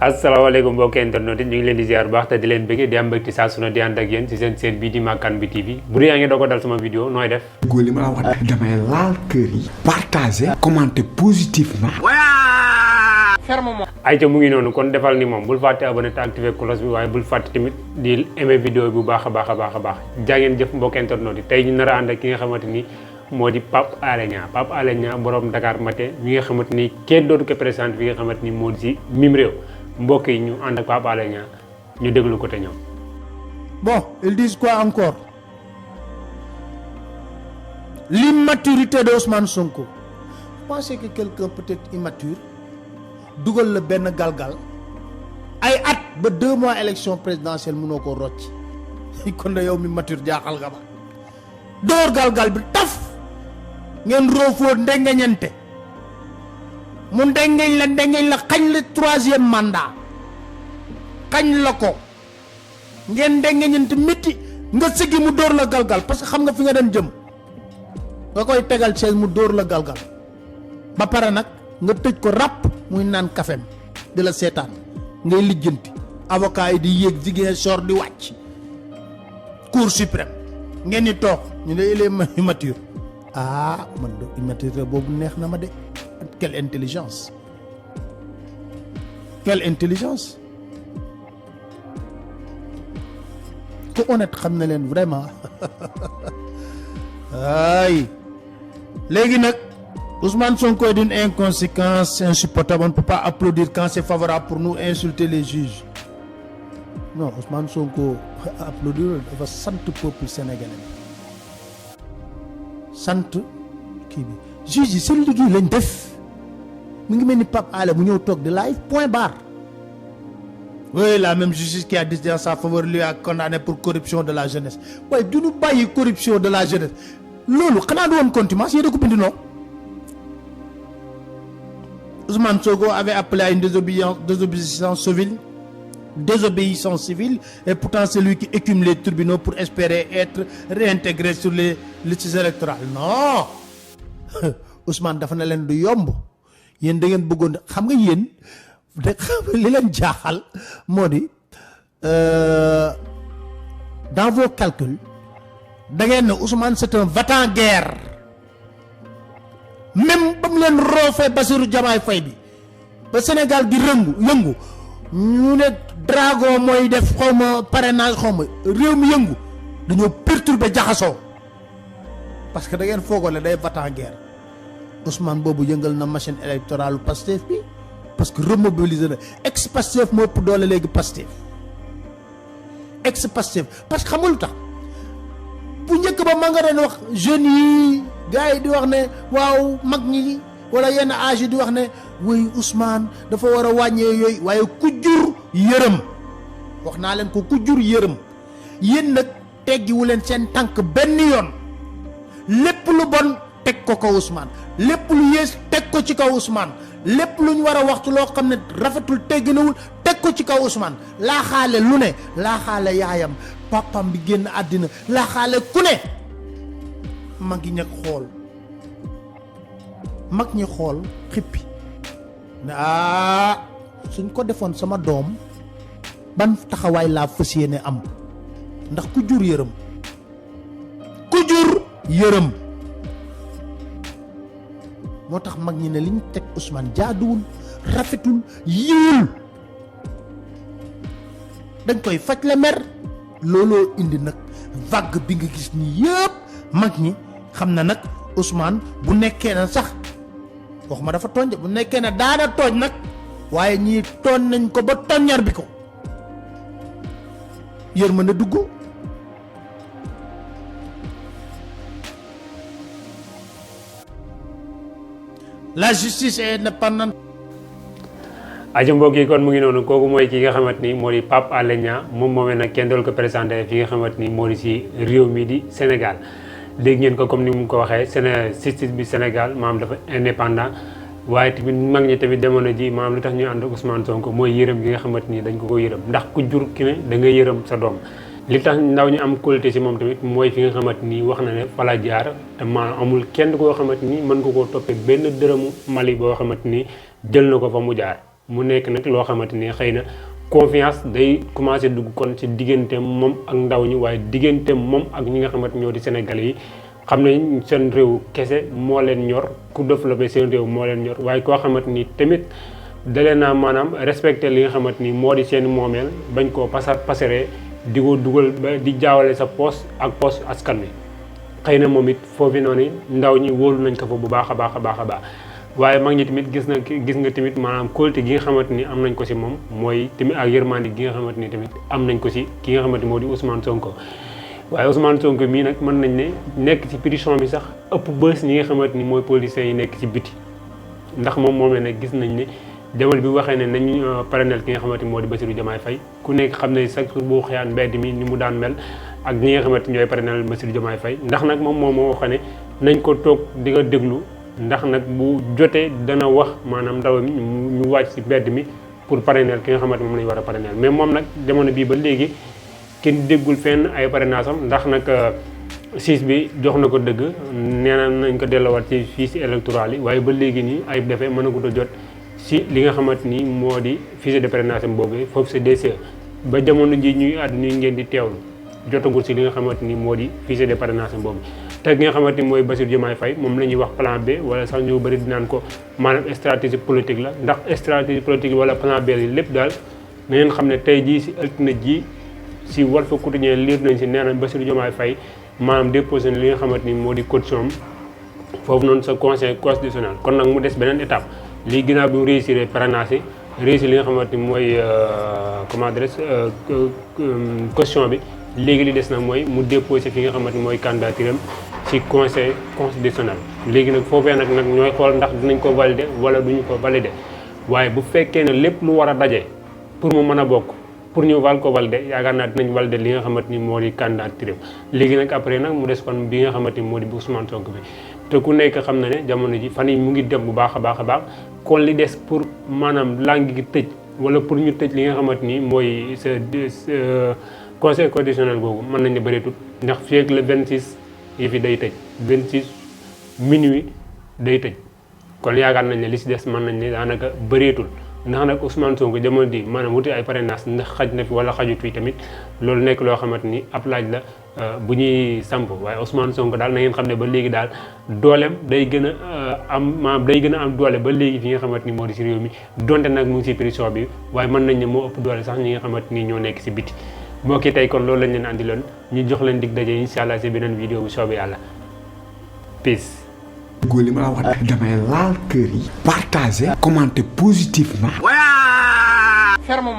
asalaamaaleykum mbokki internet yi ñu ngi leen di ziar bu baax te di leen bëggee di am mbégte saa su ne di ànd ak yéen ci seen chaîne bii di Makane bi TV bu dee yaa ngi doog a dal sama vidéo nooy def. góor li ma la wax damay laal kër yi. partager commenter positivement. fermement. ayca mu ngi noonu kon defal ni moom bul fàtte abonné te activer cloche bi waaye bul fàtte tamit di aimer vidéo bi bu baax a baax a baax a baax jaa ngeen jëf mbokki internet yi tey ñu nar a ànd ak ki nga xamante ni moo di Pape Alé Niang Pape Alé Niang borom Dakar Matin mi nga xamante ni kenn dootu ko présenté fi nga xamante ni moo di si mim réew mbokk yi ñu ànd ak Pape Alé Niang ñu déglu ko te ñoom. Bon, ils disent quoi encore? L'immaturité d'Ousmane Sonko. Vous pensez que quelqu'un peut-être immature dugal la benn galgal ay at ba 2 mois élection présidentielle mënoo ko rocc kon de yow mi mature jaaxal nga ba door galgal bi taf ngeen roofoo ndengeñante mu ndengeñ la xañ la 3e mandat xañ la ko ngeen ndengeñante métti nga sëggi mu dóor la galgal parce que xam nga fi nga dem jëm nga koy tegal chaise mu dóor la galgal ba pare nag nga tëj ko ràpp muy naan kafem di la seetaan ngay lijjanti avocat yi di yéeg jigéen sor di wàcc cour suprême ngeen ni toog ñu ne il est immature ah man de immaturité boobu neex na ma de quelle intelligence ku honnête xam na leen vraiment ay léegi nag Ousmane Sonko est d'une inconséquence insupportable. On ne peut pas applaudir quand c'est favorable pour nous insulter les juges. Non, Ousmane Sonko applaudir dafa sant peuple sénégalais sant kii bi juge yi seen liggéey lañ def mu ngi mel ni Pape Alé mu ñëw toog de live point barre. Oui, la même justice qui a décidé en sa faveur lui a condamné pour corruption de la jeunesse. waaye du ñu bàyyi corruption de la jeunesse loolu xanaa du woon contumace yéen a ko bind non. Ousmane Sonko avait appelé à une désobéissance civile et pourtant c'est lui qui écume les tribunaux pour espérer être réintégré sur les listes électorales. Non Ousmane dafa na leen du yomb yéen da ngeen bëggoon xam nga yéen li leen jaaxal moo di dans vos calculs da ngeen ne Ousmane c'est un va-t-en-guerre. Même ba mu leen roofee Bassirou Diomaye Faye bi ba Sénégal gi yëngu ñu ne Dragon mooy def xawma parrainage xawma réew mi yëngu dañoo perturber jaxasoo parce que da ngeen foogole day va-t-en-guerre Ousmane boobu yëngal na machine électorale Pastef bi parce que remobiliser na ex Pastef moo ëpp doole léegi Pastef ex Pastef parce que xam nga lu tax bu njëkk ba ma nga doon wax jeunes yi gars yi di wax ne waaw mag ñi wala yenn âge yi di wax ne wuy Ousmane dafa war a wàññee yooyu waaye ku jur yërëm wax naa leen ko ku jur yërëm yéen nag teggiwu leen seen tànk benn yoon lépp lu bon teg ko kaw Ousmane lépp lu yées teg ko ci kaw Ousmane lépp lu ñu war a waxtu loo xam ne rafetul tegginawul teg ko ci kaw Ousmane laa xaale lu ne laa xaale yaayam papam bi génn àddina laa xaale ku ne mag ñi xool xippi ne suñ ko defoon sama doom ban taxawaay laa fas yéene am ndax ku jur yërëm moo tax mag ñi ne liñ teg Ousmane jaaduwul rafetul yiwul dañ koy faj la mer looloo indi nag vague bi nga gis ni yëpp mag ñi xam na nag Ousmane bu nekkee na sax waxuma dafa tooñ bu nekkee na daana tooñ nag waaye ñii tooñ nañ ko ba toññar bi ko yërmande dugg la justice est indépendante. aja mbokk yi kon mu ngi noonu kooku mooy ki nga xamante ni moo di Pape Alé Niang moom moomee nag kenn dool ko présenté fi nga xamante ni moo di si réew mi di Sénégal dégg ngeen ko comme ni mu ko waxee justice bi Sénégal maanaam dafa indépendant waaye tamit mag ñi tamit demoon na ji maanaam lu tax ñu ànd ak Ousmane Sonko mooy yërëm gi nga xamante ni dañ ko yërëm ndax ku jur ki ne da nga yërëm sa doom li tax ndaw ñu am qualité si moom tamit mooy fi nga xamante ni wax na ne fa la jaar te maanaam amul kenn koo xamante ni mën nga koo toppee benn dërëmu Mali boo xamante ni jël na ko fa mu jaar mu nekk nag loo xamante ni xëy na confiance day commencé dugg kon ci diggante moom ak ndaw ñi waaye diggante moom ak ñi nga xamante ñoo di Sénégalais yi xam nañ seen réew kese moo leen ñor ku développé seen réew moo leen ñor waaye koo xamante ni tamit dalee naa maanaam respecté li nga xamante ni moo di seen moomeel bañ koo pasaree di ko dugal ba di jaawale sa poste ak poste askan wi xëy na moom it foofu noonu ndaw ñi wóolu nañ ko fa bu baax a baax a baax a baax waaye mag ñi tamit gis nga tamit maanaam kóolute gi nga xamante ni am nañ ko si moom mooy tamit ak yërmande gi nga xamante ni tamit am nañ ko si ki nga xamante moo di Ousmane Sonko. waaye Ousmane Sonko mii nag mën nañ ne nekk ci prison bi sax ëpp bës ñi nga xamante ni mooy policiers yi nekk ci biti ndax moom la nag gis nañ ne jamono bi waxee ne nañu parrainel ki nga xamante ni moo di Bassirou Diomaye Faye ku nekk xam ne chaque jour boo xëyaan mbedd mi ni mu daan mel ak ñi nga xamante ni ñooy parrainel Bassirou Diomaye Faye ndax nag moom moo wax ne nañ ko toog di nga déglu ndax nag bu jotee dana wax maanaam ndaw mi ñu wàcc ci mbedd mi pour parrainel ki nga xamante ni moom lañu war a parrainel mais moom nag jamono bii ba léegi kenn déggul fenn ay parrainage am ndax nag siis bi jox na ko dëgg nee nañ ko delloowaat ci fiches électorales yi waaye ba léegi nii ay defee mën a gudd a jot si li nga xamante ni moo di fiche de parrainage am boobu foofu c'est DCE ba jamono ji ñuy àdduna yi ngeen di teewlu jotagul si li nga xamante ni moo di fiche de parrainage am boobu te ki nga xamante ni mooy Bassirou Diomaye Faye moom la ñuy wax plan B wala sax ñu bëri dinaan ko maanaam stratégie politique la ndax stratégie politique wala plan B yi lépp daal na ngeen xam ne tey jii si altine ji si Walf Quotidien liir nañ si nee na Bassirou Diomaye Faye maanaam déposé na li nga xamante ni moo di caution am foofu noonu sa conseil constitutionnel kon nag mu des beneen étape lii ginnaaw bi mu réussir parrainage réussir li nga xamante ni mooy comment dirais caution bi léegi li des nag mooy mu déposé fi nga xamante ni mooy candidature am ci conseil constitutionnel léegi nag foofee nag ñooy xool ndax dinañ ko valider wala duñu ko valider waaye bu fekkee ne lépp lu war a daje pour mu mën a bokk pour ñu ko valider yaakaar naa dinañ valider li nga xamante ni moo di candidature léegi nag après nag mu des kon bi nga xamante ni moo di bu Ousmane Sonko bi te ku nekk xam na ne jamono ji fan yi mu ngi dem bu baax a baax a baax kon li des pour maanaam langue gi tëj wala pour ñu tëj li nga xamante ni mooy sa conseil constitutionnel boobu mën nañ ne bëreetut ndax fii ak le 26 yi fi day tëj 26 minuit day tëj kon yaakaar nañ ne li si des mën nañ ne daanaka bëreetul ndax nag Ousmane Sonko jamono di maanaam wuti ay parrainage ndax xaj na fi wala xajut fi tamit loolu nekk loo xamante ni ab laaj la bu ñuy samp waaye Ousmane Sonko daal na ngeen xam ne ba léegi daal dooleem day gën a am maanaam day gën a am doole ba léegi fi nga xamante ni moo di si réew mi donte nag mu ngi si prison bi waaye mën nañ ne moo ëpp doole sax ñi nga xamante ni ñoo nekk si biti mbokk yi tey kon loolu lañ leen andi loon ñu jox leen dig daje incha allah si beneen vidéo bu soobee yàlla peace. góor li ma la wax damay laal kër yi partager commenter positivement. fermement.